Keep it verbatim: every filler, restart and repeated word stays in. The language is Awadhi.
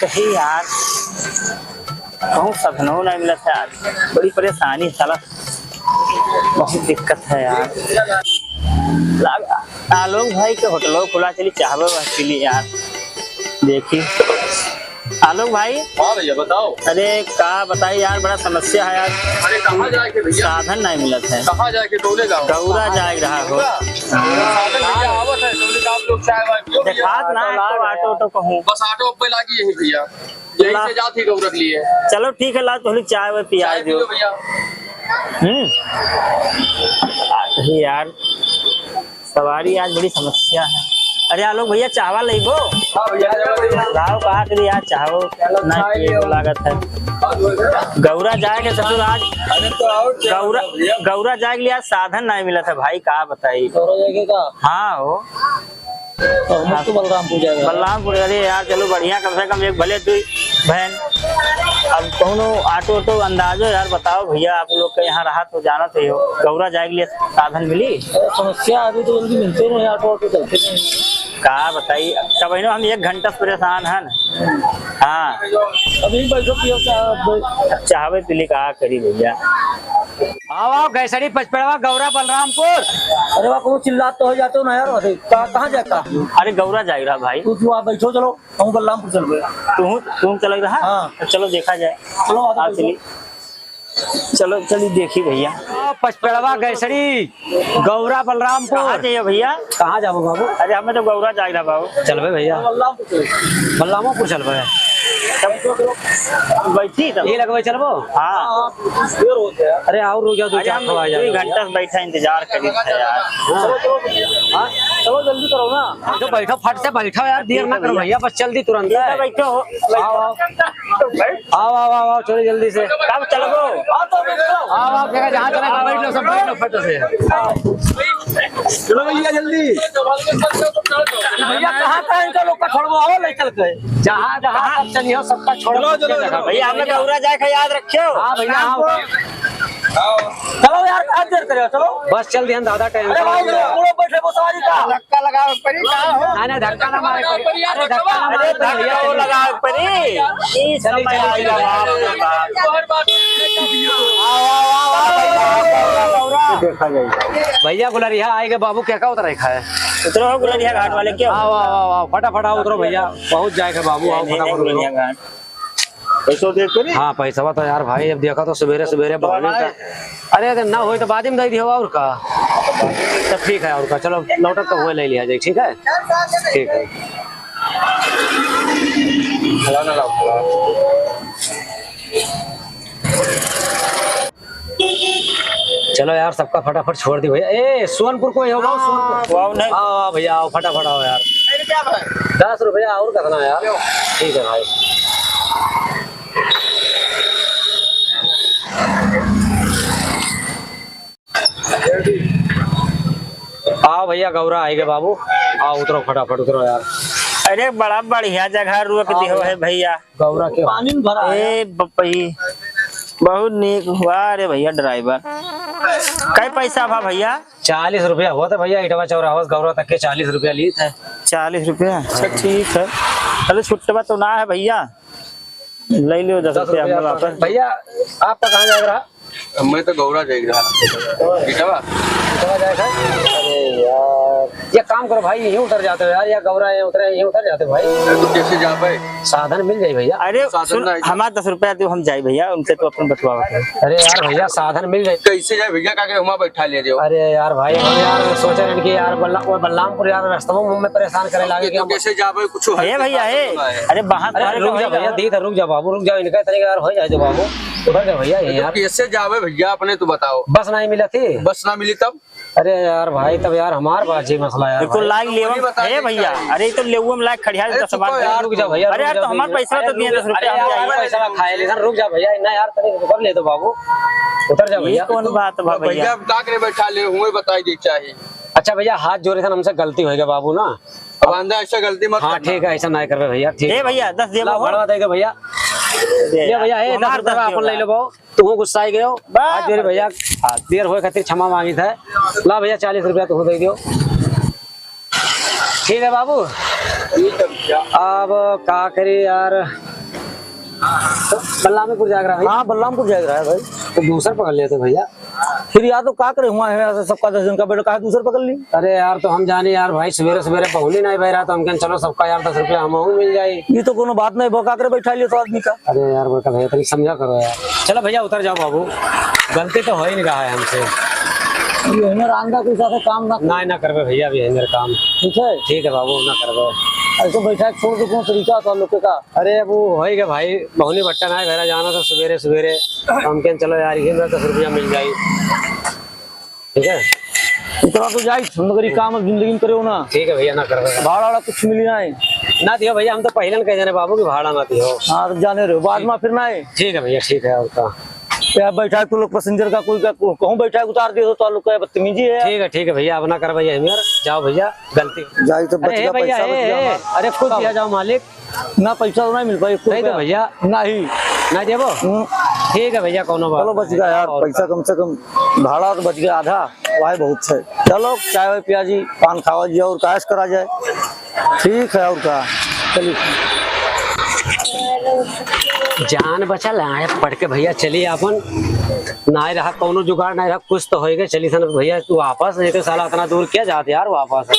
कहीं यार, कहूँ साधनो नहीं मिलत है यार, बड़ी परेशानी है साला, बहुत दिक्कत है यार। लाग-, आलोक भाई के होटलो खुला, चली चाहबे वह पी ली यार। देखी आलोक भाई। हाँ भैया, बताओ। अरे का बताई यार, बड़ा समस्या है यार। अरे कहाँ जाए के भैया? साधन नहीं मिलत है। कहाँ जाए के, कौने गाँव? गौरा जाए रहा हो। गौरा? हाँ। साधन भैया आवत है, कौने गाँव लोग चाहे भाई, क्यों भैया? देखात ना है, तो ऑटो ऑटो कहूँ। बस ऑटो पे लागी यही भैया, यही ला। से जात ही गौरा के लिए। चलो ठीक है, ला तो चाय वाय पिया चाय दो। पियो भैया। हम्म। अरे यार, सवारी आज बड़ी समस्या है। अरे आलोक भैया, चाहवा लेबो? हाँ भैया, चाहवा लेबो। लाओ, कहा करी यार, चाहो ना पिए को लागत है। गौरा जाए के ससुर आज। अरे तो आओ, चाहवा गौरा, भैया। गौरा जाए के लिए आज साधन नहीं मिलत है भाई, का बताई। गौरा जाए के का? हाँ हो। तो हम लोग तो बलरामपुर जाए के। बलरामपुर, अरे यार, चलो बढ़िया, कम से कम एक भले दुई बहन। अब कौनो ऑटो ऑटो अंदाजो यार बताओ भैया, आप लोग के यहाँ रहा तो जानत ही हो, गौरा जाए के लिए साधन मिली? अरे समस्या, अभी तो जल्दी मिलते नहीं, ऑटो ऑटो चलते नहीं। का बताई, तब इन्हों हम एक घंटा से परेशान है ना। हाँ। अभी बैठो, पियो चाय। अब चाहवे पी ली, का करी भैया। आओ, आओ, गैसड़ी पचपेड़वा, गौरा बलरामपुर। अरे वाह, कौन चिल्लात तो हो जाते हो ना यार, अरे, कहाँ, कहाँ जाता? अरे, गौरा जाए रहा भाई। तू, तू आप बैठो, चलो, हम बलरामपुर चल गए। तू, तू चल रहा? हाँ। तो चलो, देखा जाए। चलो, आ, आ, चलिए। चलो, चलिए, देखी भैया। आओ, पचपेड़वा गैसड़ी, गौरा बलरामपुर। कहाँ जाइए भैया? कहाँ जाबो बाबू? अरे, हमें तो गौरा जाए रहा बाबू। चलबे भैया। बलरामपुर चलबे। तब बैठी तब। ये लगबे चलबो? हाँ। अरे, और रुक जाओ, दो अरे, चार हम ठो आ जाओ दो घंटा भैया। से बैठा इंतजार करी थे यार। हाँ। हाँ? चलो, जल्दी करो ना। बैठो, बैठो, फट से बैठो यार, देर ना करो भैया, बस जल्दी तुरंत ठीक है, है। बैठो हो, आओ, आओ। आओ, आओ, आओ, आओ, चलो जल्दी से। कब चलबो? आओ, आओ, जहाँ चले, बैठ लो, सब बैठ लो, फट से। चलो भैया, जल्दी। भैया, कहाँ, कहाँ इनका लोग का छोड़बो? आओ, ले चल के। जहाँ, जहाँ सब चलिए, सबका छोड़ चलो, चलो, चलो। भैया, हमें गौरा जाए का याद रखियो। हाँ भैया, हाँ। चलो यार, का देर करे हो? चलो। बस चल दिहन दादा, time अरे भाई, से। बूढ़ो बैठे वो सवारी का। धक्का लगावे पड़ी का हो? ना, ना, धक्का ना मारे पड़ी। अरे धक्का ना मारे पड़ी, धक्का भैया, वो चलिए। लगावे पड़ी। ई चलिए, समय चलिए, आइला, चलिए। बाप रे बाप। आओ, आओ, आओ, आओ, भैया, आओ, आओ, आओ। देखा जाए। भैया, गुलरिया आए के बाबू, क्या का उतरा है? उतरो हो गुलरिया घाट वाले, क्यों? आओ, आओ, आओ, आओ, फटाफट आओ, उतरो भैया, बहुत जाए के बाबू, आओ, नहीं, फटाफट नहीं, उतरो। गुलरिया घाट। पैसो दे के नहीं? हाँ, पैसवा तो यार भाई, अब देखा तो सुबेरे सुबेरे तो बहनी का। अरे, अगर ना होई तो बाद में दे दियो, और का। तो ठीक है, और का, चलो, लौटत तो हुए ले लिया जाए, ठीक है? ठीक है। चलो ना, लाओ, लाओ। चलो यार, सबका फटाफट छोड़ दी भैया। ए, सोनपुर को ही होगा, हाँ, सोनपुर। वाओ, नहीं। आओ, आओ भैया, आओ, फटाफट आओ यार। दस रुपया और करना यार। ठीक है भाई। आओ भैया, गौरा आएगे बाबू। आओ, उतरो, फटाफट उतरो यार। अरे, बड़ा बढ़िया जगह रोक दियो है भैया। गौरा के पानी में भरा है। ए बपई, बहुत नीक हुआ रे भैया driver। कै पैसा भा भैया? चालीस रुपया हुआ था भैया, इटवा चौराहा से गौरा तक के चालीस रुपया ली था। चालीस रुपया? अच्छा, ठीक है। अरे, छुट्टवा तो ना है भैया, ले लियो दस रुपया हमने वापस। भैया, आपका कहाँ जाएगा रहा? मैं तो गौरा जाएगा रहा। इटवा? इटवा जाएगा? अरे यार, ये काम करो भाई, यहीं उतर जाते हो यार, या गौरा यहीं उतरे, यहीं उतर जाते हो भाई। अरे, तो कैसे जा पाए? साधन मिल जाई भैया। अरे साधन सुन, नहीं। हमार दस रुपया दो, हम जाई भैया, उनसे तो अपन बतुआवत है। अरे यार भैया, साधन मिल जाई। कैसे जाए भैया, का के हुआं बैठा ले दियो? अरे यार भाई, हम यार सोचे रहन कि यार बल्ला-, वो बलरामपुर यार रस्तवा में हमें परेशान करे लागे कि तो हम कैसे जाबे, कुछ है अरे भैया, बात है। अरे बाहर अरे बाहर रुक का जा भैया, भैया। दीदा रुक जा बाबू, रुक जा, इनका तरीका यार हो जाए दे बाबू, उधर जा भैया, ये अरे तो यार। कैसे जाबे भैया, अपने तो बताओ। बस नहीं मिला थी? बस ना मिली तब? अरे यार भाई, तब यार हमार बात जी मसला यार ये तो भाई। लाग लेवम, वही बता ए दे भैया, क्या है? अरे ये तो लेवम लाग खड़िया अरे दस चुप बार हो यार, रुक जा भैया, अरे रुक यार, जा, तो हमार रुक जा, पैसा रुक तो जा, दिए दस रुपया अरे हम यार, जाइए। पैसा खाए ले, रुक जा भैया, इतना यार तनी रुक ले दो बाबू, उतर जा ये भैया। कौन बात बा तो भैया? भैया, अब का करे बैठा ले, हुए बताई दे चाही। अच्छा भैया, हाथ जोड़े थे, हमसे गलती हो गया बाबू ना। अब आंदा ऐसा गलती मत हाँ, करना। ठीक है, ऐसा ना करबे भैया, ठीक ए है। भैया, दस दे ला, बाबू। भड़वा देगा भैया। दे ले यार, भैया, ए, तू हमार दस रुपया दस अपन ले देगा। लो बाबू। तू गुस्साई गयो। बा-, आज मेरे भैया, हाँ, देर होए खातिर क्षमा मांगी था। ला भैया, चालीस रुपया तू दे दियो। ठीक है बाबू। ठीक है भैया। अब का करी यार, बलरामपुर जाएक रहा भाई। हाँ, बलरामपुर जाएक रहा है भाई। तो दूसर पकड़ लेते भैया। फिर यार तो का करे, हुआ है ऐसे सबका दस जन का बैठा, काहे दूसर पकड़ ली? अरे यार, तो हम जाने यार भाई, सवेरे सवेरे पहुने नाहीं भए रहा, तो हम कहेन चलो सबका यार दस रुपया हमहू मिल जाई। ये तो कोनो बात नहीं, वो का करे बैठा लियो तो आदमी का। अरे यार बड़का भैया, तनी समझा करो यार। चलो भैया उतर जाओ बाबू, गलती तो होइ नहीं रहा है हमसे। ये हमें रांदा कोई सा काम ना। ना, ना करबे भैया, अभी हमें काम। ठीक है? ठीक है बाबू, ना करबे। ऐसे बैठा के छोड़ दो, कौन तरीका था लोग का? अरे अब वो होइ गए भाई, बहुनी बट्टा ना है, घरा जाना था सवेरे सवेरे, तो हम कहेन चलो यार, ये मेरा दस रुपया मिल जाई। ठीक है? इतना तो जाई, मगर ये काम अब जिंदगी में करेउ ना। ठीक है भैया, ना करबे। भाड़ा वाड़ा कुछ मिली ना है। ना दियो भैया, हम तो पहले न कह देने बाबू कि भाड़ा ना दियो। हाँ, तो जाने रहो, बाद में फिर ना है। ठीक है भैया, ठीक है, और का? क्या बैठा है तू लोग पैसेंजर का, कोई का, को-, कहूँ बैठा है, उतार दियो तो लोग का बदतमीजी है। ठीक है, ठीक है भैया, अब ना करबे भैया, जाओ भैया, गलती। जाई तो अरे बच हे गया भैया, पैसा, बच गया हमारा। अरे खुद दिया जाओ मालिक। ना, पैसा तो नहीं मिल पाई, एक नहीं तो रुपया। भैया। नहीं। ना देबो? हम्म। ठीक है भैया, कोनो बात चलो, बच नहीं। गया यार, और पैसा का? कम से कम भाड़ा तो बच गया आधा, वही बहुत है। चलो, चाय वाय पिया जी, पान खावा जी और का ऐश करा जाए। ठीक है, और का, चलिए। जान बचा लाए पढ़ के भैया, चलिए अपन। नाहीं रहा कोनो जुगाड़, नाहीं रहा कुछ तो होइगा। चलिए सन भैया, तू वापस, नहीं तो साला इतना दूर क्या जाते यार वापस।